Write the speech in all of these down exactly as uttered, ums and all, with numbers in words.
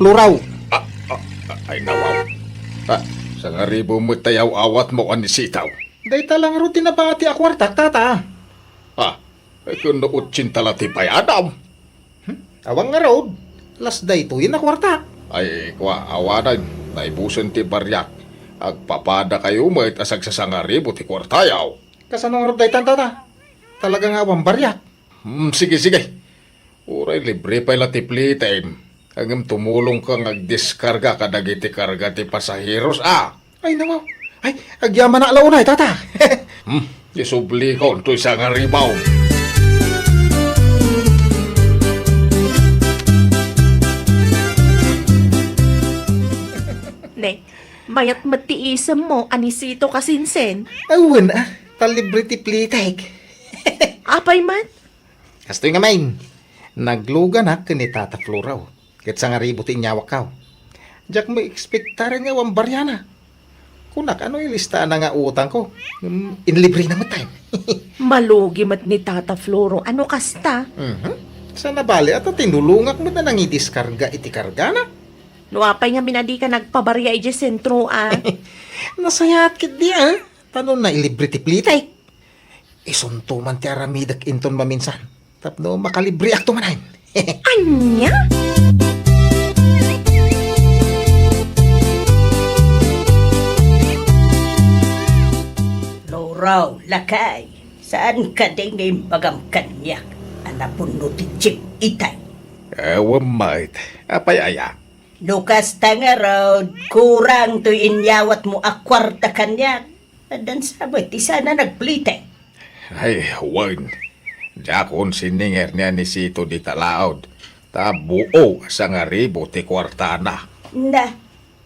Turaw. Ah, ah, ah, ay, nawaw. Ah, sangaribu met ti aw-awatmo, Anisito. Dayta la ngarud ti nabati a kuartak, tata. Ah, ay, ken no otsinta la ti bayadam. Hmm? Awan ngarud. Las daytoyen a kuartak. Ay, kua, awanen, naibusen ti bariak. Agpapadakayo met a sagsasangaribu ti kuartayo. Kasano ngarud daytan, tata? Talaga nga awan bariak. Hmm, sige, sige. Uray libre pay la ti plitime, ngem tumulongka nga agdiskarga kadagiti karga ti pasaheros, a? Ay, nawaw. Ay, agyamanak la unay, tata. Hmm, isublikon toy sangaribu. Ne, mayat met ti isemmo, Anisito, kasinsin. Awan, a, ta libre ti plitek. Apay man? Kastoy ngamin, nagluganak ken ni Tata Floro, ket sangaribu ti inyawakko. Diak maekspektaren nga awan bariana. Kunak, ano ilistaanna nga utangko? Hmm, inlibrena met tayo. Malugi met ni Tata Floro. Ano kasta? Mhm. Sana bale, ata tinulongak met a nangidiskarga iti kargana. No apay ngamin a dika nagpabaria idiay sentro, a? Nasayaat ketdi, a? Tano nailibre ti plitek. Isunto man ti aramidek inton maminsan, tapno makalibreakto manen. Ania? Floro, lakay, saan kadi nga imbagam kaniak a napunno ti jeep itay? Awan met. Apay aya? No kasta ngarud, kurang toy inyawatmo a kuarta kaniak. Addan sa met ti sana nagplitek. Ay, wen. Diakon sininger ni Anisito dita laud, ta buo a sangaribu ti kuartana. Na,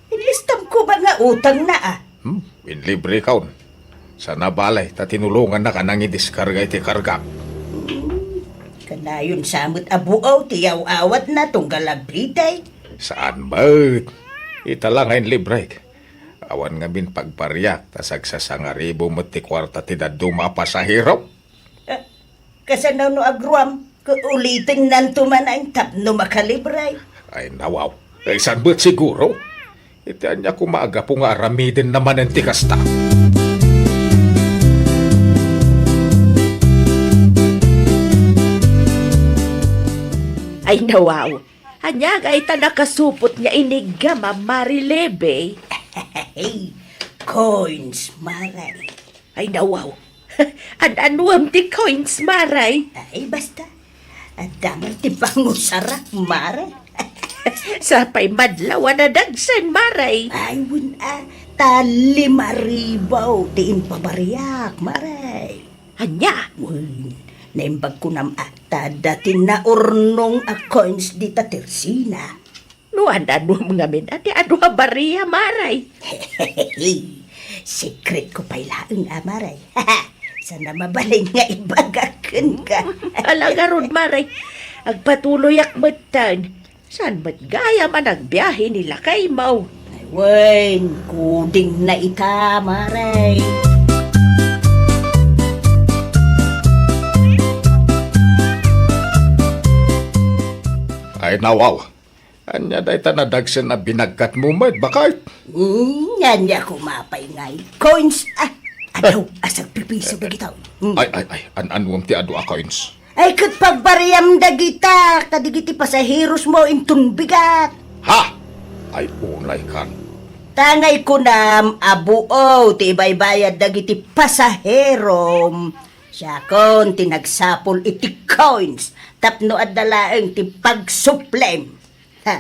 inlistam koma nga utangna, a. Hmm, inlibrekon. Sana bale, ta tinulongannak a nangidiskarga iti kargak. Hmm, kanayon sa met a buo ti yaw-awatna tunggal ablitek. Saan met? Ita la nga inlibrek. Awan ngamin pagbariak, ta sagsasangaribu met ti kuarta ti dadduma a pasahero. Ah, kasano no agruam? Ket ulitennanto manen tapno makalibre. Ay, nawaw. Ay, saan met siguro? Iti ania koma a gapu nga aramidenna manen ti kasta? Ay, nawaw. Ania ngay ta nakasupot nga iniggam a Mari Lebe? Hey, coins, Mare. Ay, nawaw. An-anuem ti coins, Mare? Ay, basta. Adda man ti pangusarak, Mare. Sapay madlaw a nadagsen, Mare. Ay, wen a. Ta lima ribu ti impabariak, Mare. Ania? Wen, naimbag kunam a ta adda ti naurnong a coins dita tersina. No an-anuem ngamin a ti adu a baria, Mare? Secret ko pay laeng a, Mare. Sana mabalin nga ibagak kenka. Ala ngarud, Mare. Agpatuloyak metten. Saan met gayam a nagbiahe ni lakaymo? Ay, wen, kudingna ita, Mare. Ay, nawaw. Ania dayta nadagsen a binagkatmo met, baket? Hmm, ania koma pay ngay coins, a. Adu a sagpipiso dagita. Hmm. Ay, ay, ay, an-anuem ti adu a coins? Ay, ket pagbariam dagita, kadigiti pasaherosmo inton bigat. Ha? Ay, unay kan. Ta ngay kunam a buo ti ibaybayad dagiti pasaherom. Siakon ti nagsapul iti coins tapno adda laeng ti pagsuplem. Ha,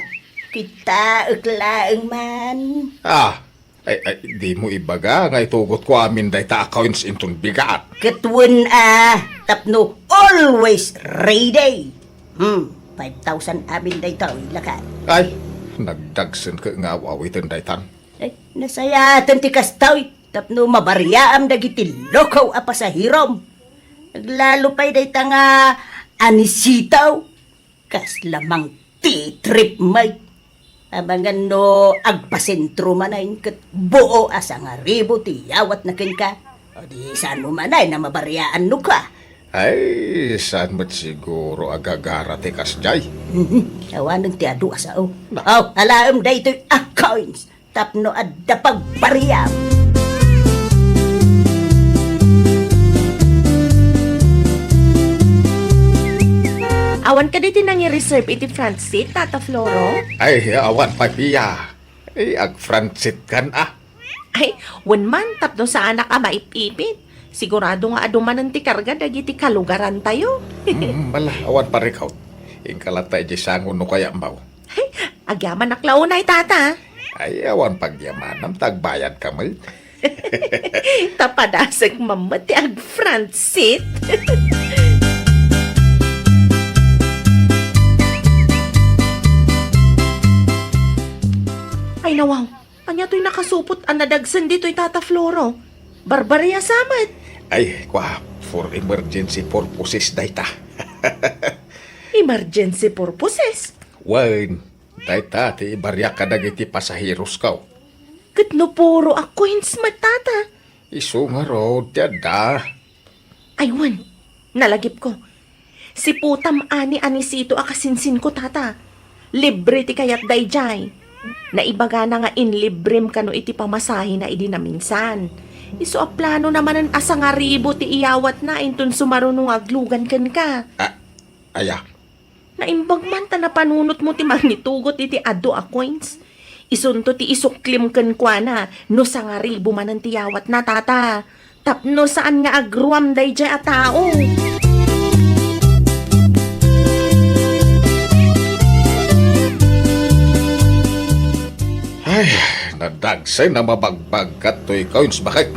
kitaek laeng man. Ah, ay, ay, dimo ibaga nga itugotko amin dayta a coins inton bigat. Ket wen a, tapno always ready. Hmm, five thousand amin daytoy, lakay. Ay, nagdagsenka nga aw-awiten daytan. Ay, nasayaaten ti kastoy, tapno mabariaam dagiti lokaw a pasaherom. Aglalo pay dayta nga Anisito. Kasla mangtitrip met. Amangan no agpasentro manen ket buo a sangaribu ti yawatna kenka. O di saanmo manen a mabariaannoka. Ay, saan met siguro a gagara ti kasdiay? Mhm. Awanen ti adu a sao. Na- Aw, alaem daytoy a coins tapno adda pagbariam. Awan kadi ti nangireserve iti front seat, Tata Floro? Ay, awan pay, Pia. Ay, ag-front seat kan, ah. Ay, wen man, tapno saanak a maip-ipit. Sigurado nga adu manen ti karga dagiti kalugarantayo. Hmm, bala, awan parikot. Inka latta idiay sango no kayatmo. Ay, agyamanak la unay, Tata. Ay, awan pagyamanam, ta agbayadka met. Ta padasek man met ti ag-front seat. Ay, nawaw. Ania toy nakasupot a nadagsen ditoy, Tata Floro? Barbaria sa met. Ay, kua, for emergency purposes dayta. Emergency purposes? Wen, dayta ti ibariak kadagiti pasaherosko. Ket no puro a coins met, Tata? Isu ngarud ti adda. Ay, wen, nalagipko. Siputam a ni Anisito a kasinsinko, Tata. Libre ti kayat daydiay. Naibagana nga inlibrem kano iti pamasahena idi naminsan. Isu a planona manen a sangaribu ti iyawatna inton sumaruno nga aglugan kenka. A-, aya? Naimbag man ta napanunotmo ti mangitugot iti adu a coins. Isunto ti isuklim kenkuana no sangaribu manen ti yawatna, Tata. Tapno saan nga agruam daydiay a tao. Ay, nadagsen a mabagbagkat toy coins, bakit?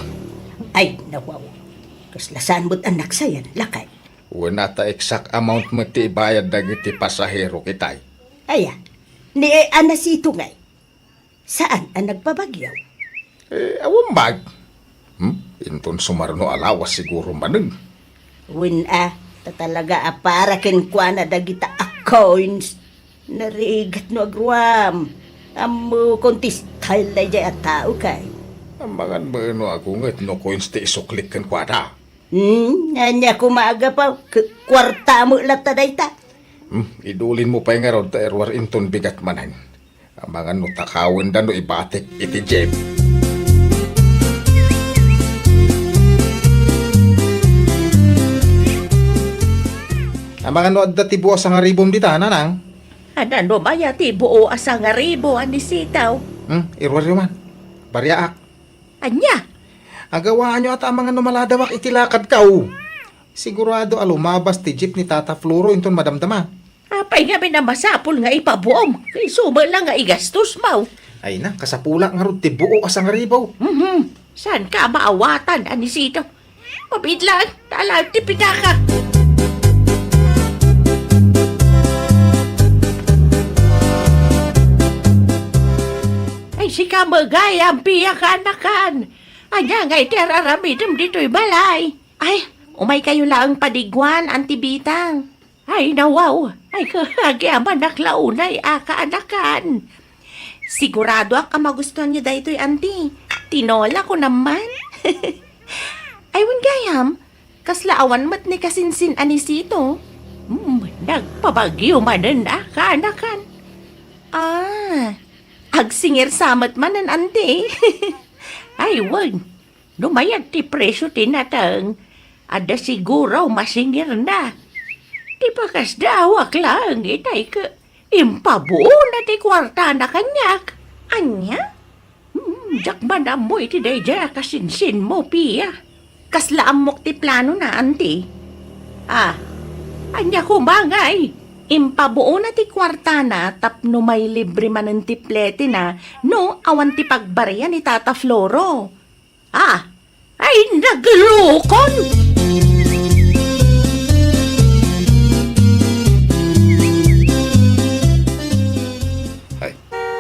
Ay, nawaw. Kasla saan met a naksayan, lakay. Wen, ata exact amount met ti ibayad dagiti pasahero, kitay. Aya, ni Anisito ngay. Saan a nagpabagyo? Eh, awan bag. Hmm? Inton sumaruno a lawas siguro manen. Wen a, ta talaga a para kenkuana dagita a coins. Narigat no agruam. Ammokon ti style daydiay a tao kay. Amangan met no agunget no coins ti isuklik kenkuana. Hmm, ania koma a gapu? K-, kuarta met latta dayta. Hmm, idulinmo pay ngarud ta iruar inton bigat manen. Amangan no takawenda no ibatik iti jeep. Amangan no adda ti buas a ngaribom dita, nanang? Ania no maya ti buo a sangaribu, Anisito? Hmm, iruaryo man. Bariaak. Ania? Agawaanyo ata amangan no maladawak iti lakadko. Sigurado a lumabas ti jeep ni Tata Floro inton madamdama. Apay ngamin a masapul nga ipabuom? Isu met la nga igastos, maw. Ay na, kasapulak ngarud ti buo a sangaribu. Mhm. Saanka a maawatan, Anisito? Mabiit laeng, ta alaem ti pitaka. Ay, sika met gayam, Pia, kaanakan. Ania ngay ti ar-aramidem ditoy balay? Ay, umaykayo laeng padiguan, Auntie Bitang. Ay, nawaw. Ay, agyamanak la unay a kaanakan. Siguradoak a magustuanyo daytoy, Auntie. Tinola ko naman. Ay, wen gayam, kasla awan met ni kasinsin Anisito. Hmm, nagpabagyo manen a kaanakan. Ah, agsingir sa met manen, Auntie. Ay, wen. No mayat ti presio ti nateng, adda siguro masingirna. Ti pakasdawak laeng itay ket impabuona ti kuartana kaniak. Ania? Hmm, diak man ammo iti daydiay a kasinsinmo, Pia. Kasla ammok ti planona, Auntie. Ah, ania koma ngay? Impabuona ti kuartana tapno mailibre manen ti fletina no awan ti pagbaria ni Tata Floro. Ah, ay naglukon! Ay,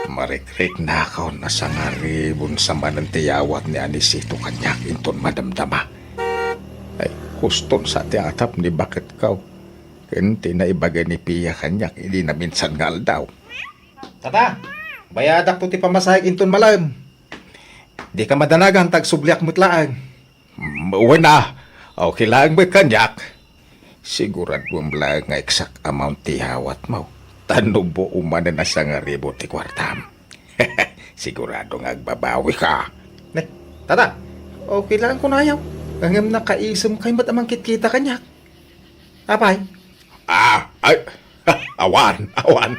marikriknakaw a sangaribon sa manen ti yawat ni Anisito kaniak inton madamdama. Ay, kuston sa ti atap ni baketko ken ti naibaga ni Pia kaniak idi naminsan nga aldaw. Tata, bayadakto ti pamasahek inton malem. Dika madanagan ta agsubliak met laeng. Mm, wen a, okay laeng met kaniak. Siguraduem laeng nga exact amount ti awatmo. Ta no buo manen a sangaribu ti kuartam, sigurado nga agbabawika. Ne, tata, okay lang kunayaw. Ngem nakaisem kay met a mangkitkita kaniak. Apay? Ah, ay, awan, awan.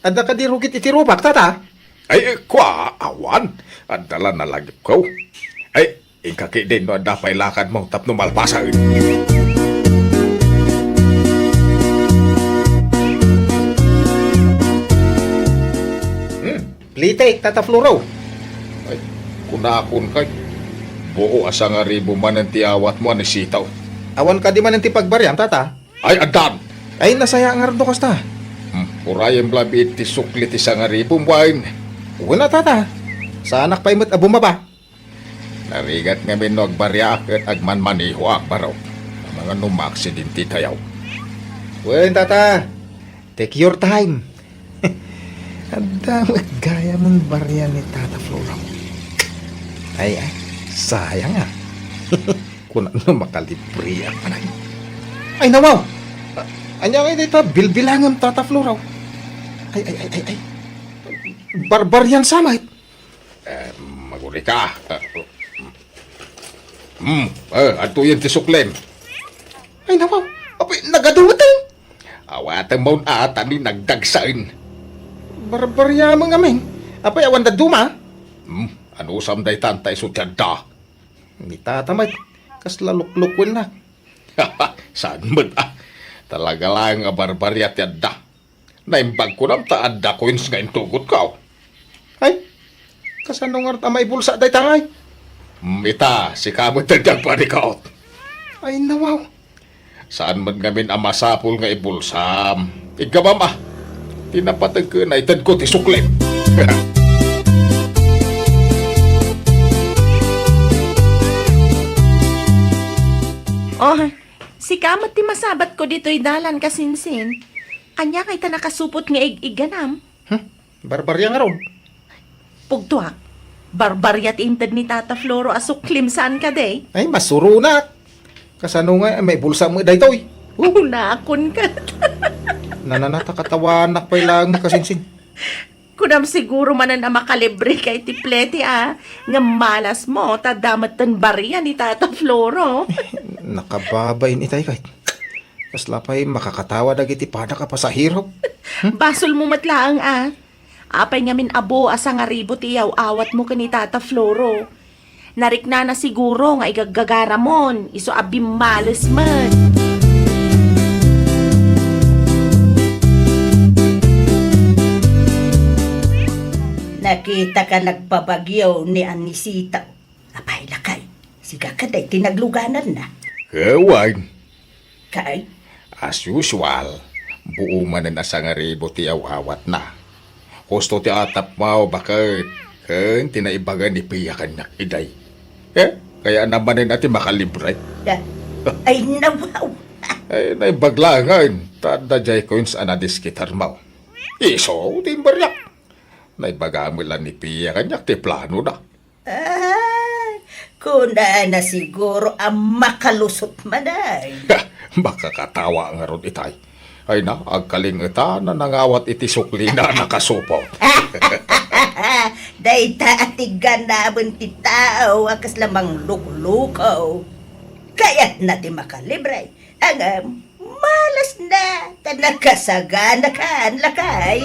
Adda kadi rugit iti rubak, tata? Ay, kua, awan. Adda la nalagipko. Ay, inka ketdin no adda pay lakadmo tapno malpasen. Hmm, plitek, Tata Floro. Ay, kunakon kay, buo a sangaribu manen ti awatmo a ni Sitaw. Awan kadi manen ti pagbariam, tata? Ay, addan! Ay, nasaya ngarud no kasta. Hmm, urayem labi ti sukli ti sangaribum, wen. Wen a, tata. Saanak pay met a bumaba. Narigat ngamin no agbariaak ket agmanmanehoak, barok. Amangan no maaksidente tayaw. Wen, tata. Take your time. Adda met gayam barian ni Tata Floro. Ay, ay, sayang a. Kuna no makalibreak man ay. Ay, nawaw! A-, ania ngay dayta bilbilangem, Tata Floro? Ay, ay, ay, ay, ay. Barbarian sa met. Eh, magurika. Eh, hmm, eh, adtoyen ti suklim. Ay, nawaw. Apay, nagadu met ay. Awatem maun a ta ni nagdagsaen. Barbariamem ngamin. Apay, awan dadduma? Hmm, anusam daytan ta isu ti adda. Ni tata met, kasla luklukuennak. Saan met a. Talaga laeng a barbaria ti adda. Naimbag kunam ta adda coins nga intugotko. Ay, kasano ngarud a maibulsa dayta ngay? Hmm, ita, sika met ti agparikaut. Ay, nawaw. Saan met ngamin a masapul nga ibulsam? Iggamam a. Ti napateg ken naitedko ti suklim. Oh, sika met ti masabatko ditoy dalan, kasinsin. Ania ngay ta nakasupot nga ig-igganam? Hmm? Barbaria ngarud. Pugtuak, barbaria ti inted ni Tata Floro a suklim saan kadi? Ay, masuronak. Kasano nga, ay, maibulsa met daytoy? Unakon ket. Nananata katawanak pay laeng, kasinsin. Kunam siguro manen a makalibre kay ti plete a, ngem malasmo ta adda metten baria ni Tata Floro. Nakababain itay kay. Kasla pay makakatawa dagiti padak a pasahero. Basolmo met laeng a. Apay ngamin a buo a sangaribu ti iyaw-awatmo ken ni Tata Floro? Nariknana siguro nga igaggagaramon, isu a bimmales met. Nakitaka nagpabagyo ni Anisita. Apay, lakay, sika kadi ti naglugananna? Awan. Kay? As usual, buo manen a sangaribu ti awawatna. Husto ti atapmo, baket, ken ti naibaga ni Pia kaniak idiay. Eh, kayatna manen a ti makalibre. Da-, ay, nawaw! Ay, naimbag laengen, ta adda diay coins a nadiskitarmo. Isu ti imbariak. Naibaga met la ni Pia kaniak ti planona. Ah, kunana siguro a makalusot man ay. Makakatawa ngarud itay. Ay na, agkalingetan a nangawat iti suklina a nakasupot. Dayta a ti ganaben ti tao a kasla mangluklukaw. Kayatna ti makalibre. Ngem, malasna, ta nakasaganakan, lakay.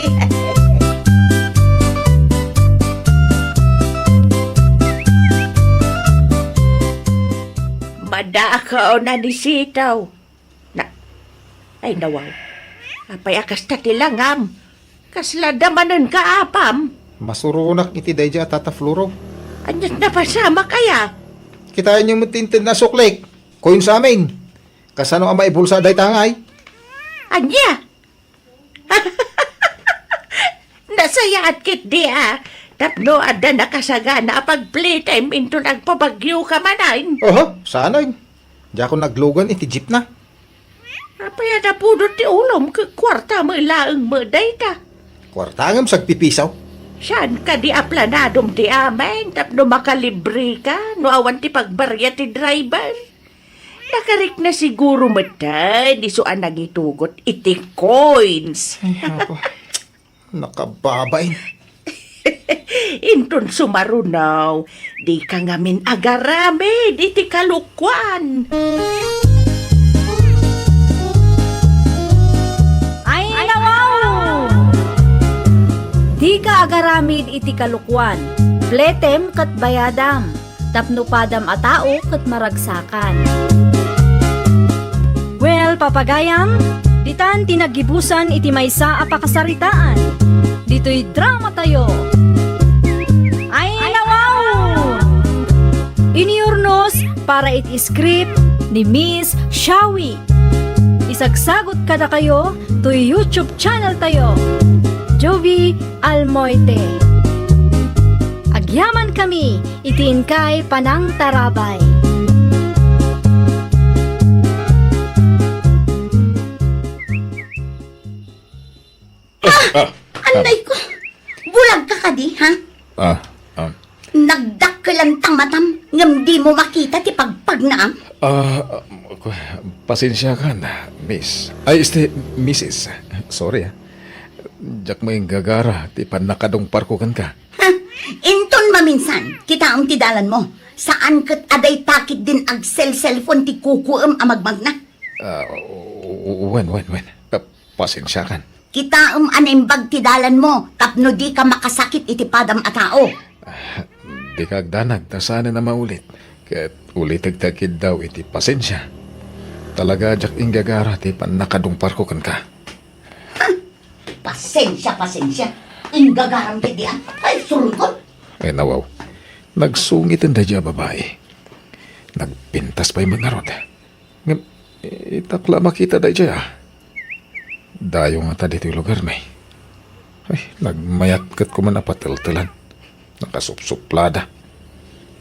Madakaw na ni Sitaw. Na, ay, nawaw. Apay a kasta ti langam? Kasla damanen ka, apam? Masuronak iti daydiay a Tata Floro. Ania't napasamak aya? Kitaenyo met ti inted a suklik. Coins amin. Kasano a maibulsa dayta ngay? Ania? Nasayaat ketdi a tapno adda nakasagana a pagplaytime inton agpabagyo ka manen. Oho, saan ay? Diakon aglugan iti jeepna. Apay a napudot ti ulom ket kuarta met laeng met dayta? Kuarta ngem sagpipiso. Saan kadi a planadom ti amin tapno makalibre ka no awan ti pagbaria ti driver? Nakarikna siguro met, eh, isu a nangitugot iti coins. Ay, apo. Nakababain. Inton sumaruno, dika ngamin agaramid iti kalokuan. Ay, nawaw! Dika agaramid iti kalokuan. Pletem ket bayadam. Tapno padam a tao ket maragsakan. Well, papagayam, ditan ti naggibusan iti maysa a pakasaritaan. Ditoy drama tayo. Ay, nawaw! Iniurnos para iti script ni Miss Shawi. Isagsagot kadakayo toy YouTube channel tayo, Jovi Almoite. Agyaman kami iti inkay panangtarabay. Ah, ah, ah. Anday ko! Bulag ka kadi, ha? Ah, ah. Nagdakkelan ta matam, ngem dimo makita ti pagpagnaam? Ah, ku-, pasensiakan, miss. Ay, este, misis. Sorry, ah. Diak mainggagara ti pannakadungparko kenka. Ha? Inton maminsan, kitaem ti dalanmo. Saan ket a dayta ketdin agselselfon ti kukuem a magmagna. Ah, u-, u-, wen, wen, wen. Pa-, pasensiakan. Kitaem a naimbag ti dalanmo tapno dika makasakit iti padam a tao. Ah, dika agdanag ta saanen a maulit. Ket ulitek ti agkiddaw iti pasensia. Talaga diak inggagara ti pannakadungparko kenka. Pasensia, pasensia. Inggagaram ketdi, a. Ay, surgot. Ay, nawaw. Nagsungiten daydi a babai. Nagpintas pay met ngarud. Ngem, itak la makita daydi, a. Dayo ngata ditoy lugarmi. Ay, nagmayat ket koma a pateltelan. Nakasupsuplada.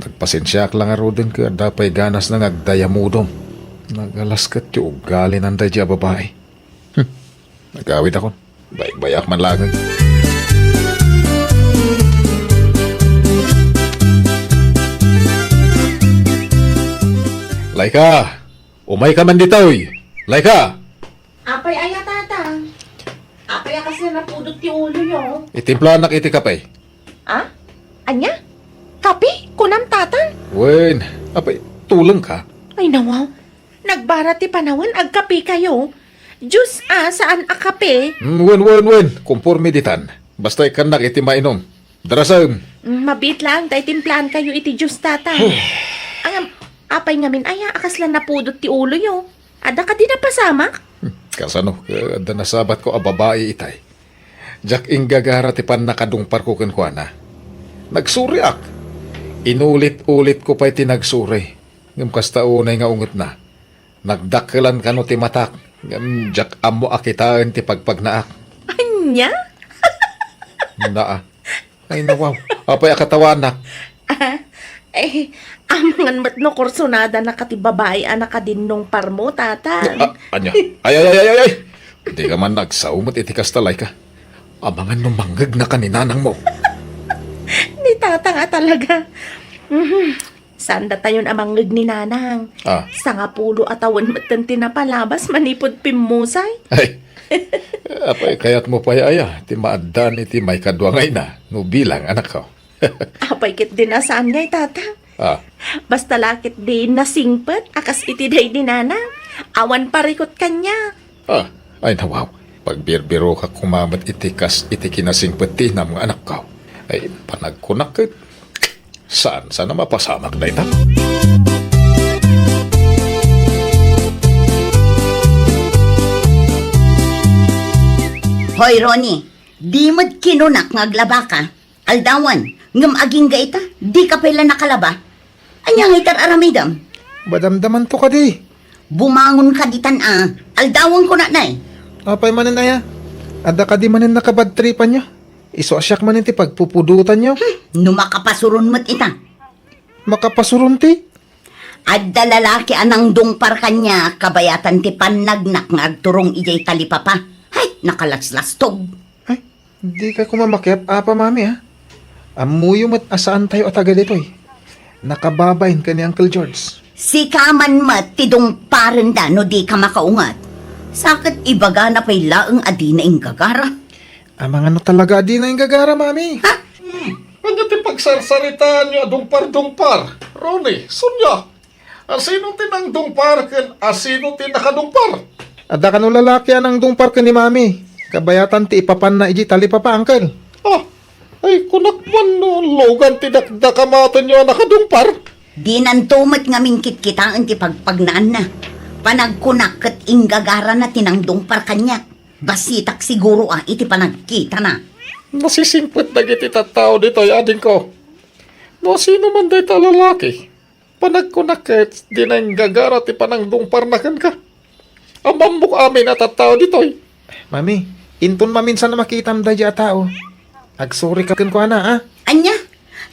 Nagpasensiaak la ngaruden ket adda pay ganasna nga agdayamudom. Nagalas ket ti ugalinan daydi a babai. Hmm. Nagawidakon. Baybayak man laeng. Laika! Umayka man ditoy! Laika! Apay aya, Tatang? Apay a kasla napudot ti uloyo? Itimplannak iti kape. Ah? Ania? Kape? Kunam, Tatang? Wen, apay, tulengka? Ay, nawaw. Nagbara ti panawen, agkapekayo. Juice a, saan a kape. Mm, wen, wen, wen. Komporme ditan. Basta ikkannak iti mainom. Darasem. Mm, mabiit laeng ta itimplaankayo iti juice, Tatang. Ngem, apay ngamin aya a kasla napudot ti uloyo? Adda kadi napasamak? Hmm, kasano? Adda nasabatko a babai itay. Diak inggagara ti pannakadungparko kenkuana. Nagsuriak. Inulit-ulitko pay ti nagsuri. Ngem kasta unay nga ungetna. Nagdakkelan kano ti matak, ngem diak ammo a kitaen ti pagpagnaak. Ania? Naa. Ay, nawaw. Apay a katawanak? Ah, eh, amangan met no kursunada na ka ti babai a nakadinnong parmo, Tata. Ah, ania? Ay, ay, ay, ay, ay, ay! Di ka man nagsao met iti kasta, Laika. Amangan no mangngegna ka ni nanangmo. Ni Tatang a talaga. Mhm. Saan datayon a mangngeg ni Nanang? Ah. Sangapulo a tawen metten ti napalabas manipud pimmusay. Ay. Apay, kayatmo pay aya ti maaddaan iti maikadua nga ina no bilang anakko? Apay ketdi a saan ngay, Tata? Ah. Basta la ketdi nasingpet a kas iti daydi Nanang. Awan parikut kaniak. Ah, ay nawaw. Pagbirbirokak koma met iti kas iti kinasingpet ti inam nga anakko. Ay, panagkunak ket saan, saan a mapasamak dayta? Hoy, Ronnie, di met kinunak nga aglabaka. Aldawan, ngem agingga ita, dika pay la nakalaba. Ania ngay ti ar-aramidem? Madamdamanto kadi. Bumangon ka ditan a. Aldawan ko na, nay. Apay manen aya? Adda kadi manen nakabadtripanyo? Isu a siak manen ti pagpupudotanyo? Hmm, no makapasuron met ita. Makapasuron ti? Adda lalaki a nangdungpar kaniak kabayatan ti pannagnak nga agturong idiay talipapa. Hay, nakalaslastog. Ay, dika koma makiap-apa, Mami, a. Ammoyo met a saantayo a taga ditoy. Nakababain ken ni Uncle George. Sika man met ti dungparenda no dika makaunget. Sa ket ibagana pay laeng a dina inggagara. Amangan no talaga a dina inggagara, Mami. Ha? Hmm. Ania ti pagsarsaritaanyo a dungpar-dungpar? Ronnie, Sonia, asino ti nangdungpar ken asino ti nakadungpar? Adda kano lalaki a nangdungpar ken ni Mami. Kabayatan ti ipapanna idiay talipapa, Uncle. Ah, ay, kunak man no lugan ti dakdakamatenyo a nakadungpar. Dinanto met ngamin kitkitaen ti pagpagnaanna. Panagkunak ket inggagarana ti nangdungpar kaniak. Basitak siguro a iti panagkitana. Nasisingpet dagiti tattao ditoy, adingko. No sino man dayta a lalaki, panagkunak ket dina inggagara ti panangdungparna kenka. Ammammok amin a tattao ditoy. Mami, inton maminsan a makitam daydiay a tao, agsurika kenkuana, a? Ania?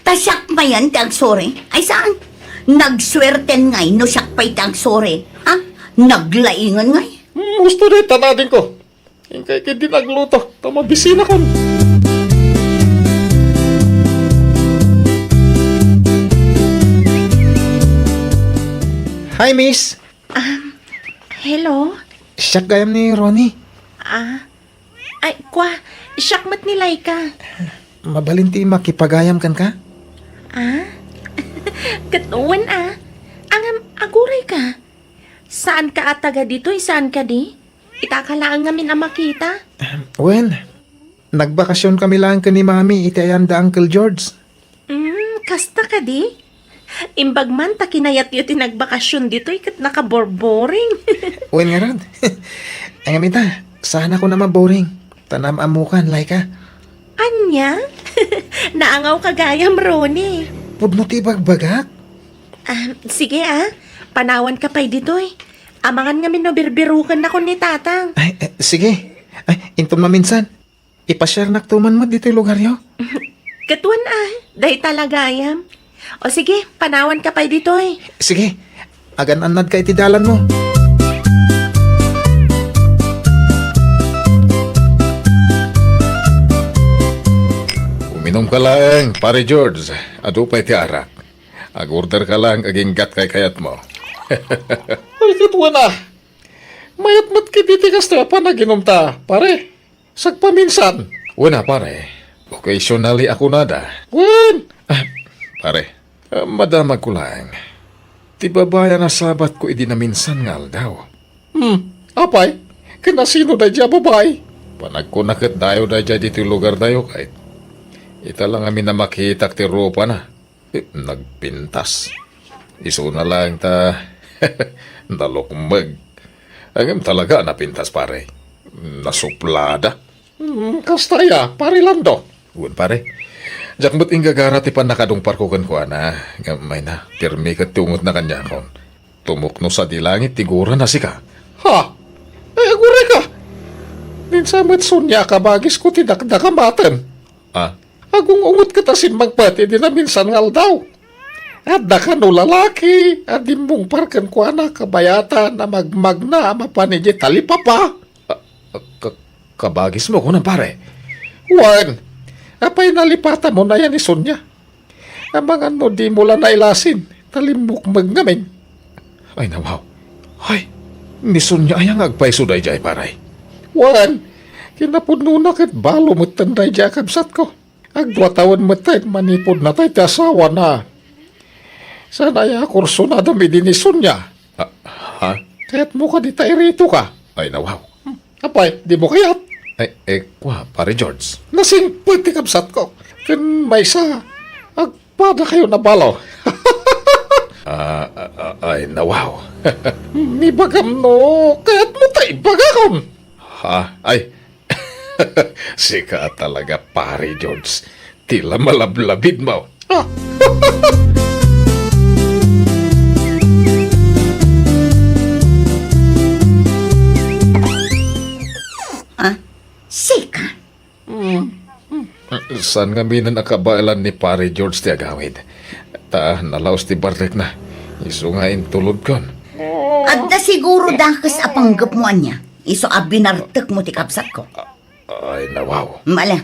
Ta siak mayen ti agsuri? Ay saan? Nagsuerten ngay no siak pay ti agsuri, ha? Naglaingan ngay? Husto dayta, adingko. Inkay ketdin agluto, ta mabisinakon. Hi, miss. Um, hello? Siak gayam ni Ronnie. Ah, ay, kua, siak met ni Laika. Mabalin ti makipagayam kenka? Ah? Ket wen a. Ngem, agurayka. Saanka a taga ditoy, saan kadi? Itaka laeng ngamin a makita. Ahem, wen, nagbakasionkami laeng ken ni Mami iti ayan da Uncle George. Mm, kasta kadi? Imbag man ta kinayatyo ti nagbakasion ditoy ket nakaborboring. Wen ngarud. Ngem ita, saanakon a maboring. Ta naam-ammokan, Laika. Ania? Naangawka gayam, Ronnie. Pudno ti ibagbagak. Ah, sige a, panawanka pay ditoy. Amangan ngamin no birbirokennakon ni Tatang. Ay, eh, sige. Ay, inton maminsan, ipasiarnakto man met ditoy lugaryo. Ket wen a, dayta la gayam. O sige, panawanka pay ditoy. Sige, agan-annadka iti dalanmo. Uminumka laeng, Pare George. Adu pay ti arak. Agorderka laeng agingga't kaykayatmo. Ay, ket wen a. Mayat met ketdi ti kastoy a panaginumta, pare. Sagpaminsan. Wen a, pare. Occasionally a kunada. Wen. Ah, pare, ah, madamagko laeng. Ti babai a nasabatko idi naminsan nga aldaw. Hmm, apay? Ken asino daydiay a babai? Panagkuna ket dayo daydiay ditoy lugardayo, kayat. Ita la ngamin a makitak ti rupana. Eh, nagpintas. Isuna laeng ta nalukmeg. Ngem talaga a napintas, pare. Nasuplada. Hmm, kasta aya, Pare Lando. Wen, pare. Diak met inggagara ti pannakadungparko kenkuana. Ngem mayna, pirmi ket ti ungetna kaniakon. Tumukno sadi langit ti gurana sika. Ha? Ay, agurayka! Ninsa met Sonia a kabagisko ti dakdakamatem. Ah? Agung-unget ket a simmangpet idi naminsan nga aldaw. Adda kano lalaki a dimmungpar kenkuana kabayatan a magmagna a mapan idiay talipapa. Ah, ah, ka-, kabagismo, kunam, pare? Wen, apay nalipatamon aya ni Sonia? Amangan no dimo la nailasin, ta limmukmeg ngamin. Ay, nawaw. Ay, ni Sonia aya nga agpayso daydiay, pare? Wen, kinapudnona ket balo metten daydiay a kabsatko. Agdua tawen metten manipud natay ti asawana. Saan aya a kursunadam idi ni Sonia? Ah, ha? Kayatmo kadi ta iritoka? Ay, nawaw. Hmm. Apay, dimo kayat? Ay, eh, kua, Pare George. Nasingpet ti kabsatko. Ken maysa, agpadakayon a balo. Ah, ah, ah, ay, nawaw. Ibagam no kayatmo ta ibagakon. Ha? Ay, sika talaga, Pare George. Ti la malablabidmo. Ah. Ah, sika? Hmm. Saan ngaminen a kabaelan ni Pare George ti agawid. Ta nalaos ti barrekna. Isu nga intulodkon. Adda siguro dakes a panggepmo ania. Isu a binartekmo ti kabsatko. Ay, nawaw. Mala,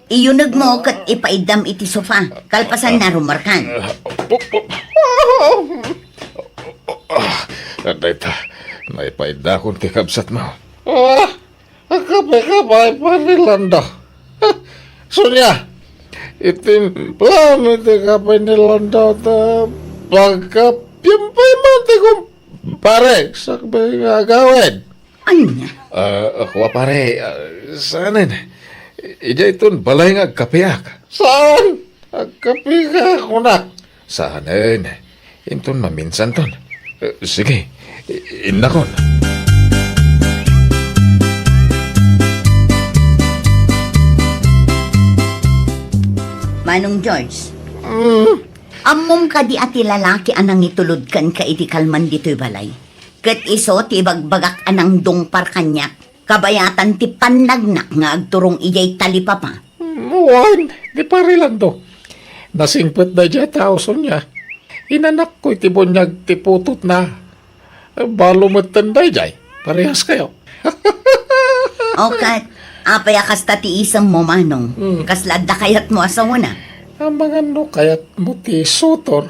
iyunegmo ket ipaiddam iti sofa. Kalpasanna, rumarkan. Ah, pu-, pu-, ah, ah, Ah, dayta, naipaidakon ti kabsatmo. Ah, agkapeka pay, Pari Lando. Sonia, itimplam iti kape ni Lando ta pagkapiam pay man ti kumpare, sakbay nga agawid. Ania? Ah, kua, pare, ah, saanen. Idiayton balay nga agkapeak. Saan? Agkapeka, kunak. Saanen. Inton maminsanton. Eh, sige, i-, innakon. Manong George, mm, ammom kadi a ti lalaki a nangitulod kenka idi kalman ditoy balay, ket isu ti ibagbagak a nangdungpar kaniak? Kabayatan ti pannagnak nga agturong idiay talipapa. Wen, ni Pari Lando. Nasingpet daydiay a tao, Sonia. Inanakko iti buniag ti putotna. Balo metten daydiay. Parehas kayo. O ket, apay a kasta ti isemmo, Manong? Hmm. Kasla adda kayatmo a sawen? Amangan no kayatmo ti sutor.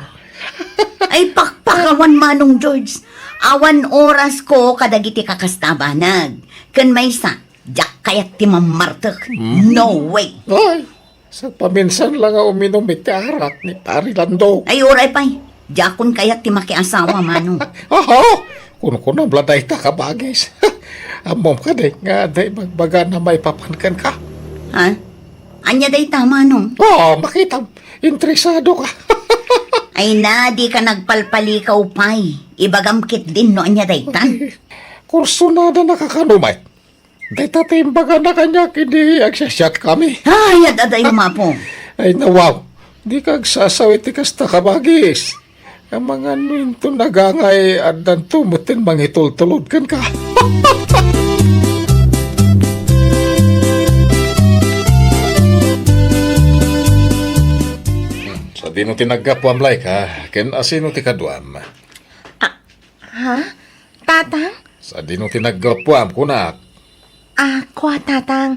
Ay, pakpak, awan, Manong George. Awan orasko kadagiti kakasta a banag. Ken maysa, diak kayat ti mammartek. Hmm. No way. Ay, sagpaminsan la nga uminum iti arak ni Pari Lando. Ay, uray pay. Diakon kayat ti makiasawa, Manong. Aha! Kunkunam la dayta, kabagis. Ammom kadi nga adda ibagbagana maipapan kenka? Ha? Ania dayta, Manong? Oh, makitam. Interesado ka. Ay na, dika nagpalpalikaw pay. Ibagam ketdin no ania dayta. Kursunada na kakano met. Dayta ti imbagana kaniak idi agsiasiatkami. Ay, ad-adayo, Mapo. Ay, nawaw. Dika agsasaw iti kasta, kabagis. Amangan no inton agangay, addanto metten mangitultulod kenka. Sadino ti naggapuam, Laika, ken asino ti kaduam? Ah, ha? Tatang? Sadino ti naggapuam, kunak? Ah, kua, Tatang.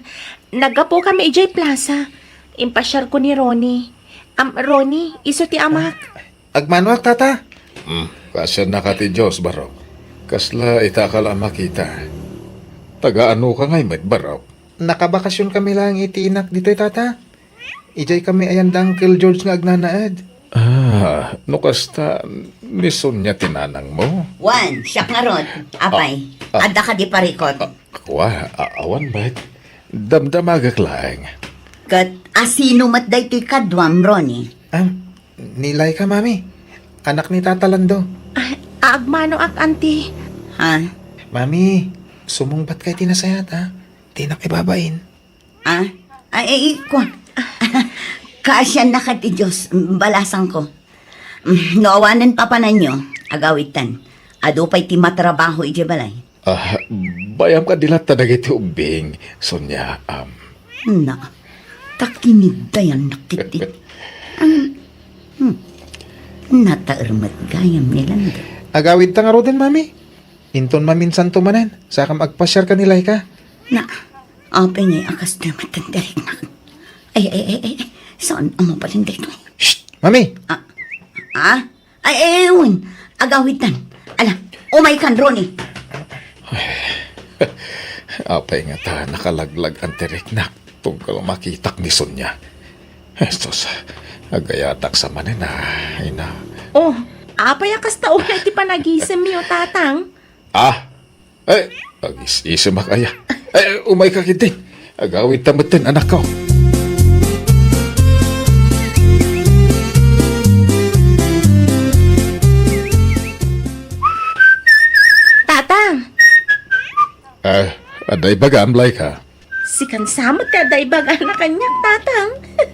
Naggapukami idiay plaza. Impasiarko ni Ronnie. Am, Ronnie, isu ti amak. Agmanoak, Tata. Hmm, pasiannaka ti Dios, barok. Kasla itaka la a makita. Taga-anoka ngay met, barok? Nakabakasionkami laeng iti inak ditoy, Tata. Idiaykami ayan da Uncle George nga agnanaed. Ah, no kasta, ni Sonia ti nanangmo? Wen, siak ngarud, apay. Ah, ah. Adda kadi parikut? Ah, kua, a-, awan met. Damdamagek laeng. Ket asino met daytoy kaduam, Ronnie? Ah, ni Laika, Mami. Anak ni Tata Lando. Ah, agmanoak, Auntie. Ha? Mami, sumungbatka iti nasayaat, ha? Dinak ibabain. Ah? Ay, ay, ay, kua. Kaasiannaka ti Dios, balasangko. Mm, no awanen papananyo, agawidtan. Adu pay ti matrabaho idiay balay. Ah, bayam kadi latta dagiti ubbing, Sonia, am. Na, ta kiniddayannak iti. Ang, hmm, nataer met gayam ni Lando. Agawidta ngaruden, Mami. Inton maminsanto manen, sakam agpasiar ken ni Laika. Na, apay ngay a kastoy met ti riknak? Ay, ay, ay, ay, ay, saan a mabalin daytoy? Shh! Mami! Ah, ah? Ay, ay, ay, wen. Agawidtan. Ala, umaykan, Ronnie. Apay ngata nakalaglag-an ti riknak tunggal makitak ni Sonia. Jesus, agayatak sa manen, ah, ina. Oh, apay a kasta unay ti panagisemyo, Tatang? Ah, eh, agis-isemak aya. Eh, umayka ketdin. Agawidta metten, anakko. Tatang! Eh, adda ibagam, Laika? Sikan sa met ti adda ibagana kaniak, Tatang.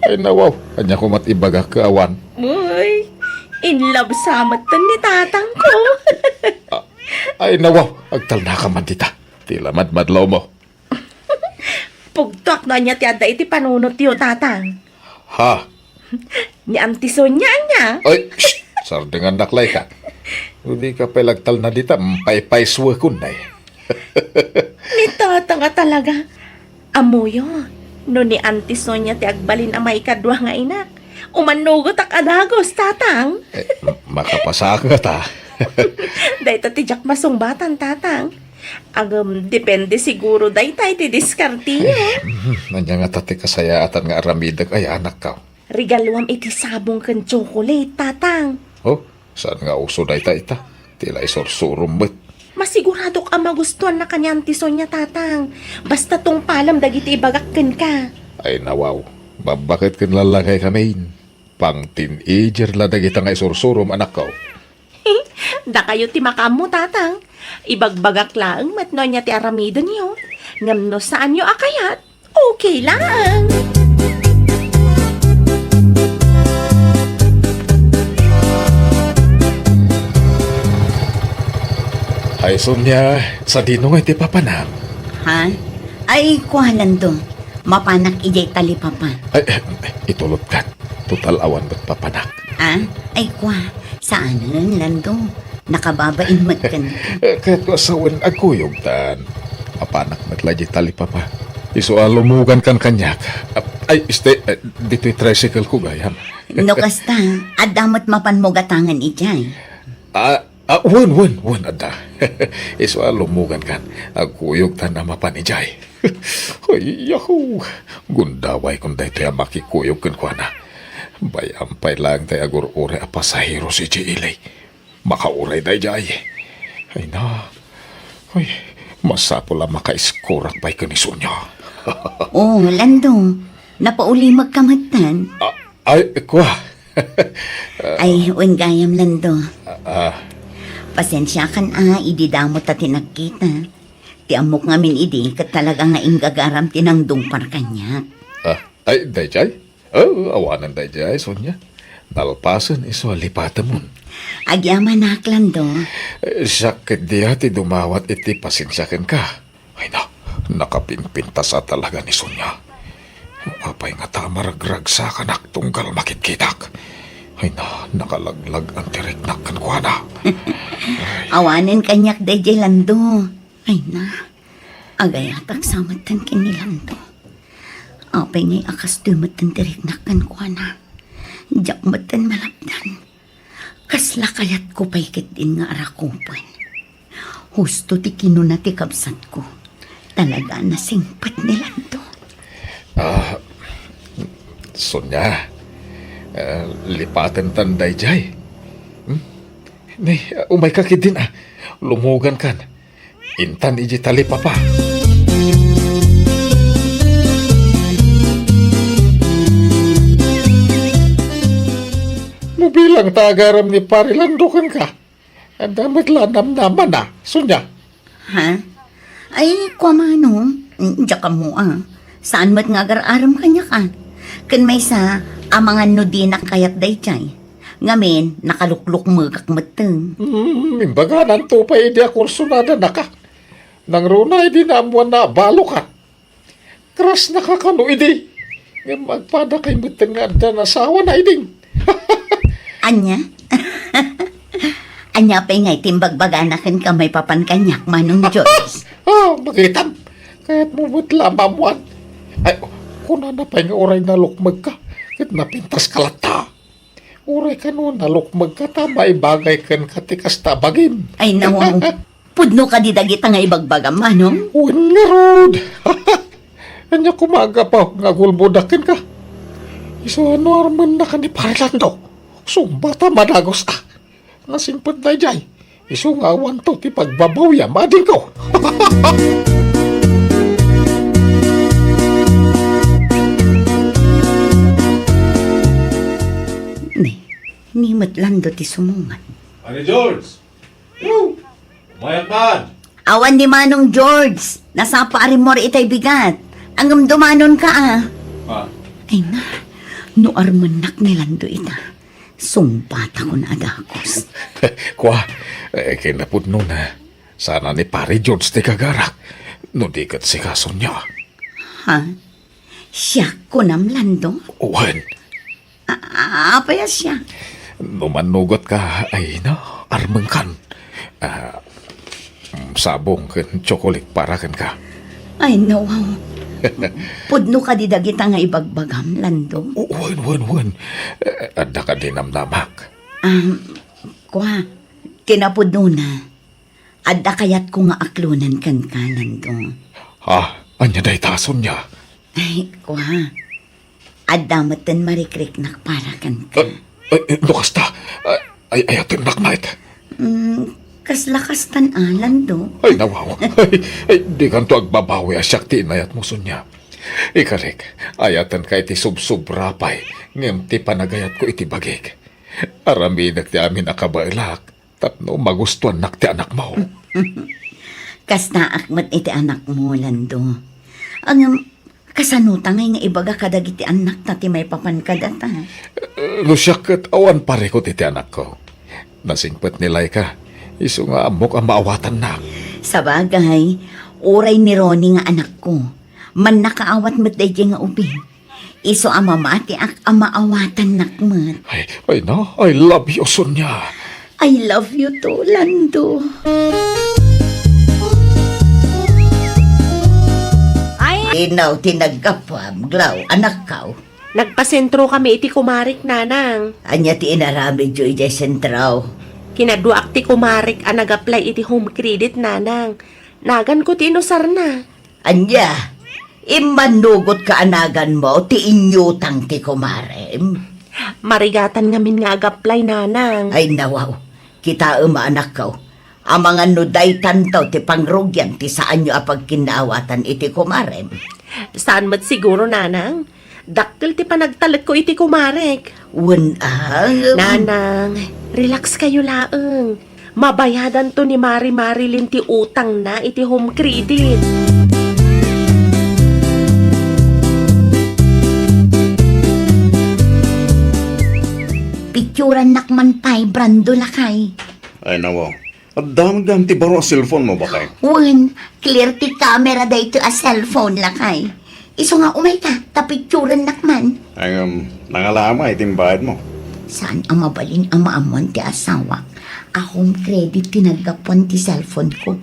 Ay, nawaw. Ania ko met ibagak ket awan? Uy, in love sa met ni Tatangko. Ah, ay, nawaw. Agtalnaka man dita. Ti la madmadlawmo. Pugtoak no ania ti adda iti panunotyo, Tatang. Ha? Ni Auntie Sonia ania? Ay, shh! Sardengannak, Laika. No dika pay la agtalna dita, paypaysuekon, nay. Ni Tatang a talaga. Ammoyo, no ni Auntie Sonia ti agbalin a maikadua nga inak, umannugotak a dagus, Tatang. Eh, m-, makapasaak ngata. Dayta ti diak masungbatan, Tatang. Ngem, depende siguro dayta iti diskarteyo. Hmm, ania ngata ti kasayaatan nga aramidek, ay, anakko? Regaluam iti sabong ken chocolate, Tatang. Oh, saan nga uso dayta ita? Ti la isursurom met. Masiguradok a magustuanna kanian ti Sonia, Tatang. Basta tungpalem dagiti ibagak kenka. Ay, nawaw. Babbaket ken lallangay kamin. Pang-teenager la dagita nga isursurom, anakko. Dakayo ti makaammo, Tatang. Ibagbagak laeng met no ania ti aramidenyo. Ngem no saanyo a kayat, okay laeng. Ay, Sonia, sadino nga iti papanak? Ha? Ay, kua, Lando. Mapanak idiay talipapa. Ay, eh, itulodkan. Total awan met papanak. Ah? Ay, kua. Saanen, Lando. Nakababain met kenka. Eh, ket sawen, agkuyogtan. Mapanak met la idiay talipapa. Isu a lumugankan kaniak. Ah, ay, este, eh, ditoy tricycle ko, gayam. No kasta, adda met mapanmo gatangen idiay. Ah, ah, wen, wen, wen, adda. Isu a lumugankan. Agkuyogtan a mapan idiay. Ay, yahoo! Gundawaykon daytoy a makikuyog kenkuana. Bay-am pay laeng tay agur-uray a pasahero si J L A. Makauray daydiay. Ay na. Ay, masapul a makaiskurak pay ken ni Sonia. Oh, Lando, napaulimekka metten? Ah, ay, kua. Ay, wen gayam, Lando. Ah, ah. Pasensiakan a, idi damo ta ti nagkita. Ti ammok ngamin idi, ket talaga nga inggagaram ti nangdungpar kaniak. Ah, ay, daydiay? Oh, awanen daydiay, Sonia. Nalpasen isu a lipatemon. Agyamanak, Lando. Eh, siak ketdi a ti dumawat iti pasensia kenka. Ay na, nakapinpintas a talaga ni Sonia. Apay ngata a maragragsakanak tunggal makitkitak? Ay na, nakalaglag-an ti riknak kenkuana. Awanen kaniak daydiay, Lando. Ay na, agayatak sa metten ken ni Lando. Apay ngay a kastoy metten ti riknak kenkuana? Diak metten malapdan. Kasla kayatko pay ketdin nga arakupen. Husto ti kinuna ti kabsatko. Talaga a nasingpet ni Lando. Ah, Sonia, ah, lipatentan daydiay. Hmm? Ni, umayka ketdin, ah. Lumugankan. Intan iti talipapa. No bilang ta agaram ni Pari Lando kenka, adda met la namnamana, Sonia. Ha? Ay, kua manong, diak ammo a. Saan met nga agar-arem kaniak a. Ken maysa, amangan no dinak kayat daydiay. Ngamin, nakaluklukmegak metten. Hmm, imbagananto pay idi a kursunada naka. Nangruna idi naammoanna a balo ka. Crush na ka kano idi. Ngem agpada kay metten nga adda nasawana idin. Ania? Ania pay ngay ti imbagbagana kenka maipapan kaniak, Manong George? Ah, makitam. Kayatmo met la a maammoan. Ay, kunana pay nga uray nalukmeg ka, ket napintas ka latta. Uray kano nalukmeg ka ta maibagay kenka ti kasta a bagim. Ay, nawaw. Pudno kadi dagita nga ibagbagam, Manong? Wen ngarud. Ania koma a gapu nga agulbodak kenka? Isu a no armennak ni Pari Lando, sungbat a madagus a. Nasingpet daydiay. Isu nga awanto ti pagbabawiam, adingko. Ni, ni met Lando ti sumungan. Pare George! Umayak man! Awan ni Manong George. Nasapa a rimmuar itay bigat. Ngem dumanon ka a. Ah. Ay na, no armennak ni Lando ita, sungbatakon a dagus. Kua, eh, kinapudno na. Sana ni Pare George ti gagarak. No di ket sika, Sonia. Ha? Siak, kunam, Lando? Wen. A-, apay a siak? No mannugot ka, ay na, armenkan. Ah, mm, sabong ken tsokolit para kenka. Ay, nawaw. Pudno kadi dagita nga ibagbagam, Lando? O, wen, wen, wen. Eh, adda kadi namnamak? Ah, kua, ti Ti napudnona, adda kayatko nga aklonen kenka, Lando. Ah, ania dayta, Sonia? Ay, kua. Adda met ten marikriknak para kenka. Ah, ay, ay, no kasta, ay, ay, ayatennak met. Mm, kasla kastan a, Lando. Ay, nawaw. Ay, ay, dikanto agbabawi a siak ti inayatmo, Sonia. Ikalik, ayatenka iti subsobra pay, ngem ti panagayatko iti bagik. Aramidek ti amin a kabaelak tapno magustuannak ti anakmo. Kastaak met iti anakmo, Lando. Ngem, kasano ta ngay nga ibaga kadagiti annakta ti maipapan kadata? Eh, no siak ket awan parikut iti anakko. Nasingpet ni Laika, isu nga ammok a maawatannak. Sabagay, uray ni Ronnie nga anakko, mannakaawat met daydiay nga ubing. Isu a mamatiak a maawatannak met. Ay, ay na, I love you, Sonia. I love you too, Lando. Ay! Inaw ti naggapuam, Glau, anakkaw. Nagpasentro kami iti kumarik, Nanang. Ania ti inaramidyo idiay sentro? Kinaduaak ti kumarik a nag-apply iti home credit, Nanang. Naganko ti inusarna. Ania? Immannugot ka a naganmo ti inyutang ti kumarem? Marigatan ngamin nga ag-apply, Nanang. Ay, nawaw. Kitaem a, anakko. Amangan no daytanto ti pangrugian ti saanyo a pagkinnaawatan iti kumarem. Saan met siguro, Nanang? Dakkel ti panagtalekko iti kumarek. Wen, ah, Nanang, relax kayo laeng. Mabayadanto ni Mari Marilyn ti utangna iti home credit. Picturannak man pay, Brando, lakay. Ay, nawaw. Adda met gayam ti baro a cellphone mo, bakay? Wen, clear ti camera daytoy a cellphone, lakay. Isu nga umayka, ta picturennak man. Ay, um, nangalama iti imbayad mo. Saan a mabalin a maammoan ti asawak a home credit ti naggapuan ti cellphone ko.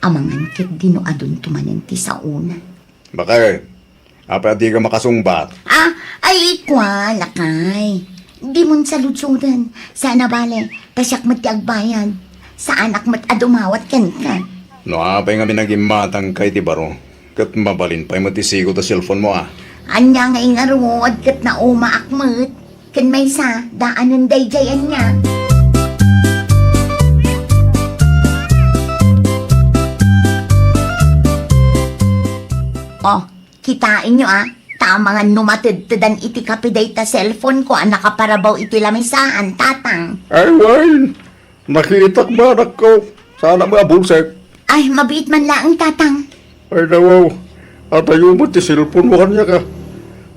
Amangan ket di no adunto manen ti saona. Bakay, apay a dika makasungbat? Ah, ay, kua, lakay. Dimon saludsoden. Saan a bale, ta siak met ti agbayad. Saanak met a dumawat kenka. No apay ngamin a gimmatangka iti baro, ket mabalin pay met ti sigud a cellphone mo, a. Ania ngay ngarud ket naumaak met. Ken maysa, daanen daydiay ania. Oh, kitaenyo a, ta amangan no matedtedan iti kape dayta cellphone ko a nakaparabaw iti lamisaan, Tatang. Ay, wen, nakitak met, anakko. Saanak met a bulsek. Ay, mabiit man laeng, Tatang. Ay, nawaw. Adayo met ti cellphone mo kaniak a.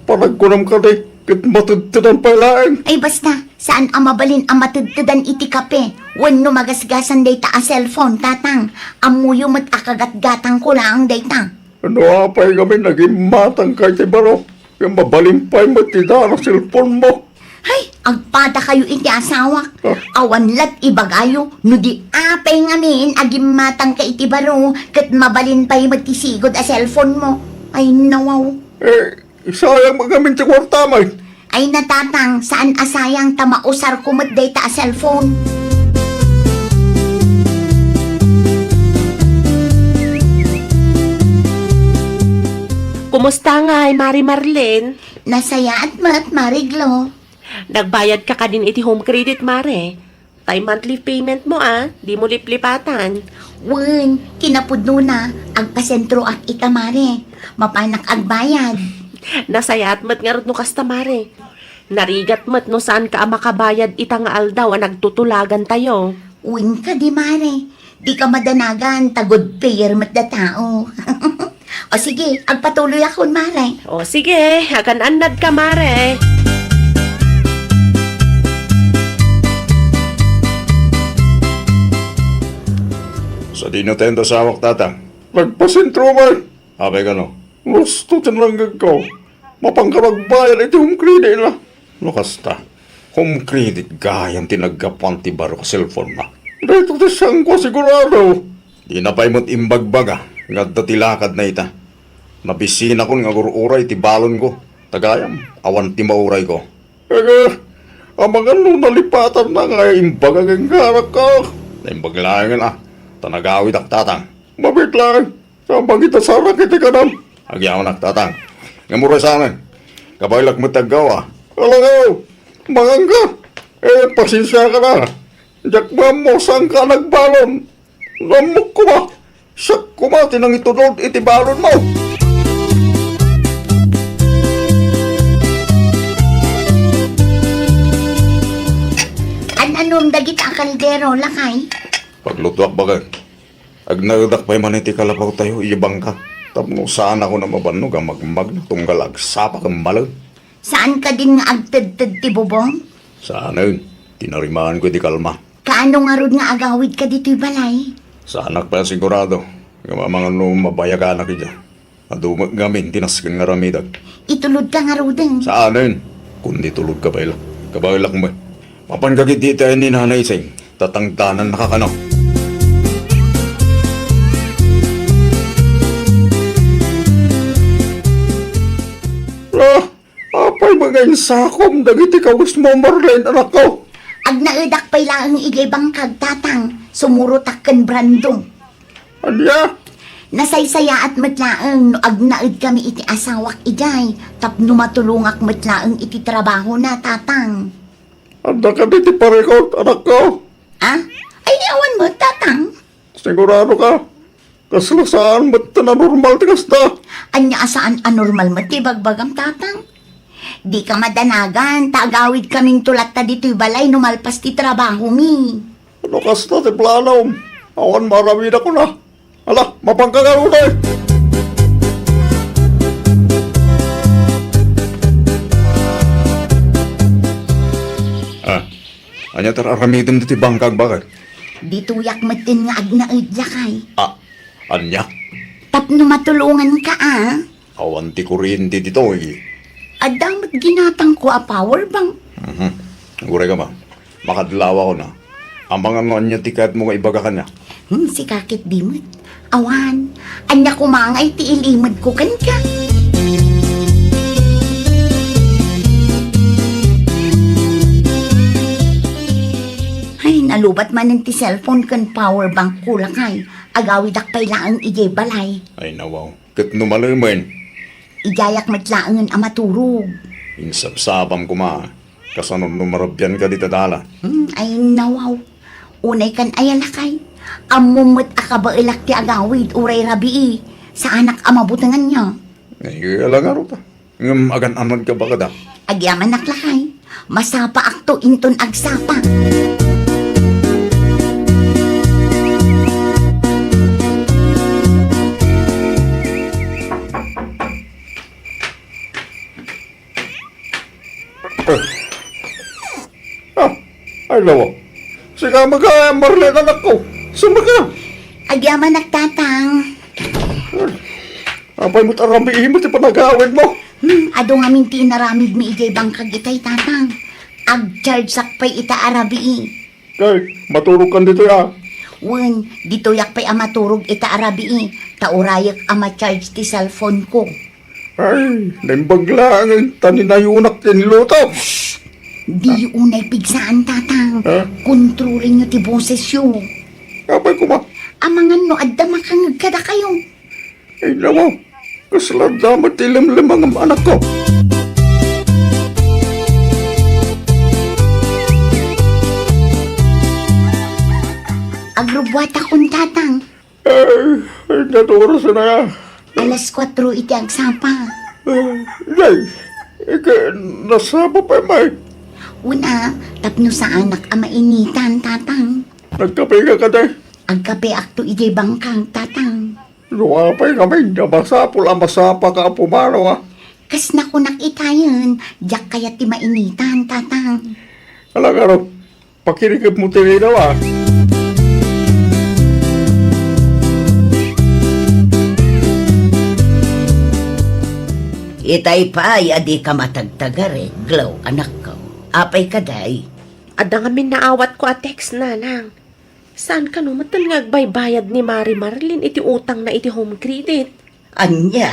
Panagkunam kadi, ket matedtedan pay laeng. Ay, basta, saan a mabalin a matedtedan iti kape wenno magasgasan dayta a cellphone, Tatang. Ammoyo met a kagatgatangko laeng dayta. No apay ngamin a gimmatangka iti baro, ngem mabalin pay met ti daan a cellphone mo. Hay, agpadakayo iti asawak. Ah. Awan la't ibagayo, no di apay ngamin a gimmatangka iti baro, ket mabalin pay met ti sigud a cellphone mo. Ay, nawaw. Eh, sayang met ngamin ti kuartam, ay. Ay, na, Tatang, saan a sayang ta mausarko met dayta a cellphone. Kumusta ngay, Mari Marlene? Nasayaat met, Mari Glo. Nagbayad ka kadin iti home credit, Mare? Tay monthly payment mo, a, dimo liplipatan. Wen, kinapudnona, agpasentroak ita, Mare. Mapanak agbayad. Nasayaat met ngarud no kasta, Mare. Narigat met no saanka a makabayad ita nga aldaw a nagtutulagantayo. Wen kadi, Mare. Dika madanagan, ta good payer met datao. O sige, agpatuloyakon, Mare. O sige, agan-annadka, Mare. Sadino ti asawak, Tatang? Nagpasentro met. Apay kano? Gusto ti nanggegko. Mapanka agbayad iti home credit na. No kasta, home credit gayam ti naggapuan ti baro a cellphone na. Daytoy ti saanko a sigurado. Dina pay met imbagbaga nga adda ti lakadna ita. Nabisinakon nga agur-uray ti balonko. Ta gayam, awan ti maurayko. Aga, amangan no nalipatanna nga imbaga kenka, anakko. Imbag laengen a, ta nagawidak, Tatang. Mabiit laeng, sa pagitasarak iti kanam. Agyamanak, Tatang. Ngem uray saanen, kabaelak met ti aggaw a. Alangaw, manganka. Eh, pasensiaka na. Diak maammo saanka a nagbalon. Ammok koma, siak koma ti nangitunod iti balonmo. An-anom dagita a kaldero, lakay? Paglutoak, baket. Agnaedak pay man iti kalapawtayo, iye bangka. Tapno saanakon a mabannog a magmagna tunggal agsapa ken malem. Saan kadin nga agtedted ti bubong? Saanen. Tinarimaanko iti kalma. Kaano ngarud nga agawidka ditoy balay? Saanak pay a sigurado. Ngem amangan no mabayaganak idiay. Adu met ngamin ti nasken nga aramidek. Itulodka ngaruden? Saanen. Kundi tulodka pay la. Kabaelak met. Mapanka ketdi iti ayan ni Nanay Sing. Tatangdanannaka kano. Ah! Apay met nga insakom dagiti kawesmo, Marlene, anakko? Agnaedak pay laeng idiay bangkag, Tatang. Sumurotak ken Brando. Ania? Nasaysayaat met laeng no agnaedkami iti asawak idiay tapno matulongak met laeng iti trabahona, Tatang. Adda kadi ti parikut, anakko? Ah? Ay, awan met, Tatang. Sigurado ka? Kasla saan met ti nanormal ti kasta? Ania a saan a normal met ti ibagbagam, Tatang? Dika madanagan, ta agawidkaminto latta ditoy balay no malpas ti trabahomi. No kasta ti planom, awan maaramidakon a. Ala, mapanka ngarud, eh! Ah, ania ti ar-aramidem ditoy bangkag, baket? Ditoyak metten nga agnaed, lakay. Ah, ania? Tapno matulonganka, a. Awan ti kuryente ditoy. Adda met ginatangko a power bank. Mhm. Uray koma. Makadlawakon a. Amangan no ania ti kayatmo nga ibaga kaniak. Hmm, sika ketdi met. Awan, ania koma ngay ti ilimedko kenka? Ay, nalubat manen ti cellphone ken power bank ko, lakay. Agawidak pay laeng idiay balay. Ay, nawaw. Ket no malemen? Idiayak met laengen a maturog. Insapsapam koma. Kasano no marabianka dita dalan? Hmm, ay, nawaw. Unay kan aya, lakay. Ammom met a kabaelak ti agawid uray rabii. Saanak a mabutenganna. Ay, ala ngarud a. Ngem agan-anadka baket a. Agyamanak, lakay. Masapaakto inton agsapa. Ah, ay, lawa. Sika met, Marlene, anakko. Sumaka. Agyamanak, Tatang. Apay met a rabii met ti panagawidmo? Hmm, adu ngamin ti inaramidmi idiay bangkag itay, Tatang. Agchargeak pay ita a rabii. Kay, maturogkan ditoy a. Wen, ditoyak pay a maturog ita a rabii, ta urayek a ma-charge ti cellphone ko. Ay, naimbag laeng ta ni nayunak ti inluto. Shh! Diyo unay pigsaan, Tatang. Ha? Kontrolenyo ti bosesyo. Apay koma? Amangan no adda makangeg kadakayo. Ay, nawaw. Kasla adda met ti limlimangem, anakko. Agrubbuatakon, Tatang. Ay, ay, naturas na ya. Alas kuatro iti agsapa. Ay, day, ika, nasapa pay, may? Una, tapno saanak a mainitan, Tatang. Nagkape ka kadi? Agkapeakto idiay bangkag, Tatang. No apay ngamin a masapul a masapaka a pumanaw, a? Kas nakunak itayen, diak kayat ti mainitan, Tatang. Ala, ngarud, pakirikepmo ti ridaw, a? Itay pay a dika matagtagari, Glo, anakko. Apay kadi? Adda ngamin naawatko a text, nanang. Saan kano metten nga agbaybayad ni Mari Marlin iti utangna iti Home Credit? Ania?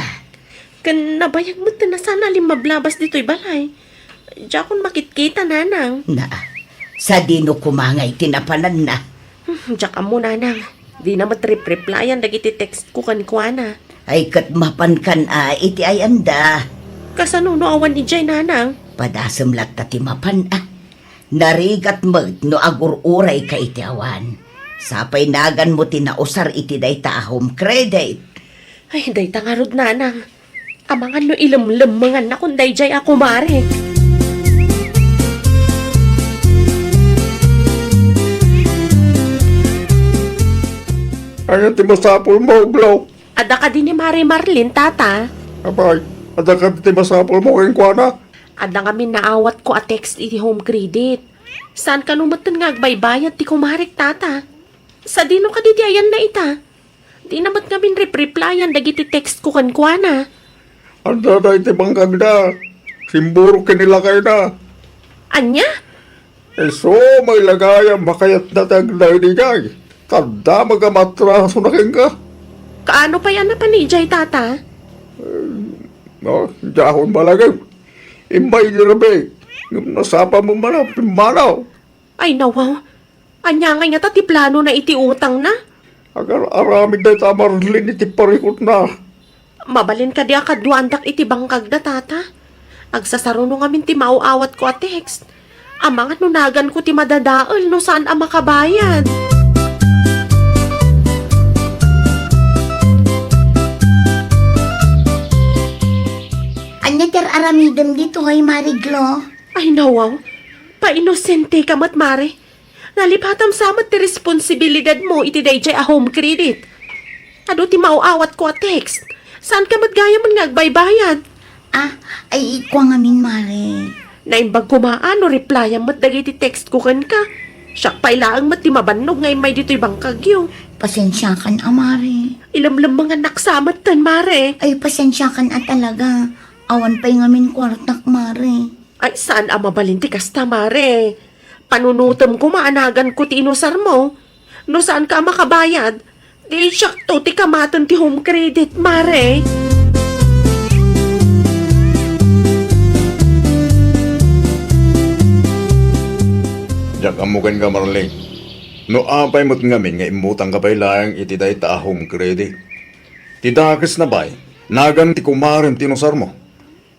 Ken nabayag metten a saan a limmablabas ditoy balay. Diakon makitkita, nanang. Na, sadino koma ngay ti napananna? Hmm, Diak ammo, nanang. Dina met rep-replyan dagiti text ko kenkuana. Ay, ket mapankan a iti ayanda. Kasano no awan idiay, nanang? Padasem latta ti mapan a. Narigat met no agur-urayka iti awan. Sapay naganmo ti nausar iti dayta a home credit. Ay, dayta ngarud, nanang. Amangan no ilemlemmengannakon daydiay a kumare. Ania ti masapulmo, Glo? Adda kadi ni Mare Marlene, Tata? Apay, adda kadi ti masapulmo kenkuana? Adda ngamin naawatko a text iti home credit. Saan kano metten nga agbaybayad ti kumarek, Tata? Sadino kadi ti ayanna ita? Dina met ngamin rep-replyan dagiti text ko kenkuana. Adda dayta iti bangkagda. Simburok ken ni lakayna. Ania? Isu, mailagayam, makayatna ti agdaydiay. Tadda, magamatraso na kenka. Kaano pay a napan idiay, Tata? No, dahon balagem. Immay ni Rabi. Ngem nasapa mo man ang pimmanaw. Ay, nawaw. Ania ngay ngata ti planona iti utangna? Agar-aramid dayta a Marlene iti parikutna. Mabalin kadi a kaduaandak iti bangkagda, Tata? Agsasaruno ngamin ti maaw-awatko a text. Amangan no naganko ti madadael no saan a makabayad. Ania ti ar-aramidem ditoy, Mare Glo? Ay, nawaw. Painosenteka met, Mare. Nalipatam sa met ti responsibilidadmo iti daydiay a home credit. Adu ti maaw-awatko a text. Saanka met gayamen nga agbaybayad. Ah, ay, kua ngamin, Mare. Naimbag koma a no replyam met dagiti text ko kenka. Siak pay laeng met ti mabannog nga immay ditoy bangkagyo. Pasensiakan a, Mare. Ilemlemmengannak sa metten, Mare. Ay, pasensiakan a talaga. Awan pay ngamin kuartak, Mare. Ay, saan a mabalin ti kasta, Mare. Panunotem koma a naganko ti inusarmo. No saanka a makabayad, di siakto ti kamaten ti home credit, Mare. Diak ammo kenka, Marlene. No apay met ngamin nga immutangka pay laeng iti dayta a home credit. Ti dakesna pay, nagan ti kumarem ti inusarmo.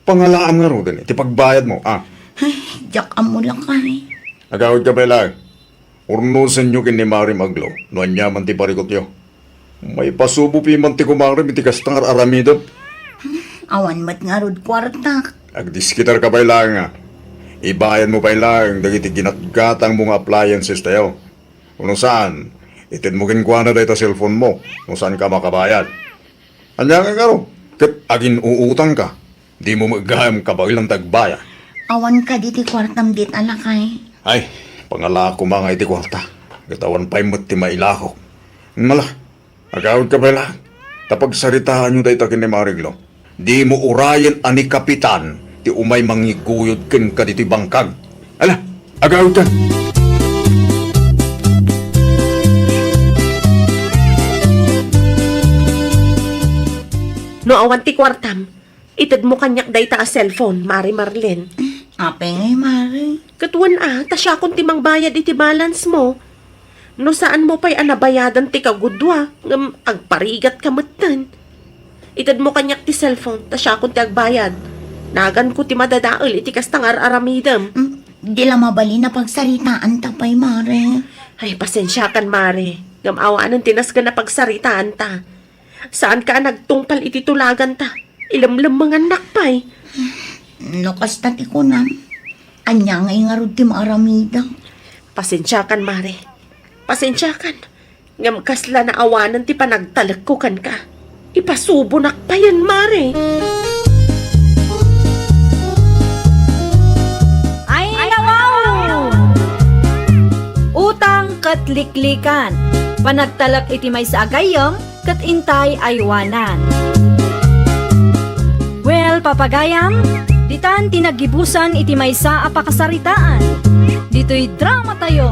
Pangalaam ngaruden iti pagbayadmo, a. Ay, diak ammo lakay. Agawidka pay laeng. Urnosenyo ken ni Mare Maglo no aniaman ti parikutyo. Maipasubo piman ti kumarem iti kasta nga ar-aramidem. Awan met ngarud kuartak. Agdiskitarka pay laeng, a. Ibayadmo pay laeng dagiti ginatgatangmo nga appliances tayo. Wenno saan, itedmo kenkuana dayta cellphonemo no saanka a makabayad. Ania ngay ngarud? Ket agin-uutangka? Dimo met gayam kabaelan ti agbayad. Awan kadi ti kuartam dita, lakay? Ay, pangalaak koma nga iti kuarta. Ket awan pay met ti mailakok. Ala, agawidka pay laeng. Ta pagsaritaanyo dayta ken ni Mare Glo. Dimo urayen a ni Kapitan ti umay mangiguyod kenka ditoy bangkag. Ala, agawidka. No awan ti kuartam, itedmo kaniak dayta a cellphone, Mare Marlene. Apay ngay, Mare? Ket wen a, ta siakon ti mangbayad iti balance mo. No saanmo pay a nabayadan ti kagudua, ngem agparigatka metten. Itedmo kaniak ti cellphone, ta siakon ti agbayad. Naganko ti madadael iti kasta nga ar-aramidem. Mm, di la mabalin a pagsaritaanta pay, Mare. Ay, pasensiakan, Mare. Ngem awanen ti nasken a pagsaritaanta. Saanka a nagtungpal iti tulaganta. Ilemlemmengannak pay. No kasta ti kunam, ania ngay ngarud ti maaramidek? Pasensiakan, Mare. Pasensiakan. Ngem kasla naawanen ti panagtalekko kenka. Ipasubonak payen, Mare. Ay, nawaw! Utang ket liklikan. Panagtalek iti maysa a gayyem ket intay aywanan. Well, papagayam, ditan ti naggibusan iti maysa a pakasaritaan. Ditoy drama tayo.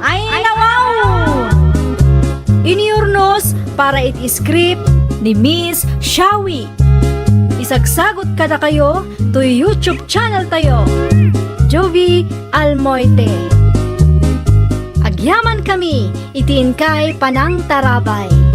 Ay, nawaw! Iniurnos para iti script ni Miss Shawi. Isagsagot kadakayo toy YouTube channel tayo, Jovie Almoite. Ag- Yaman kami iti inkay panangtarabay.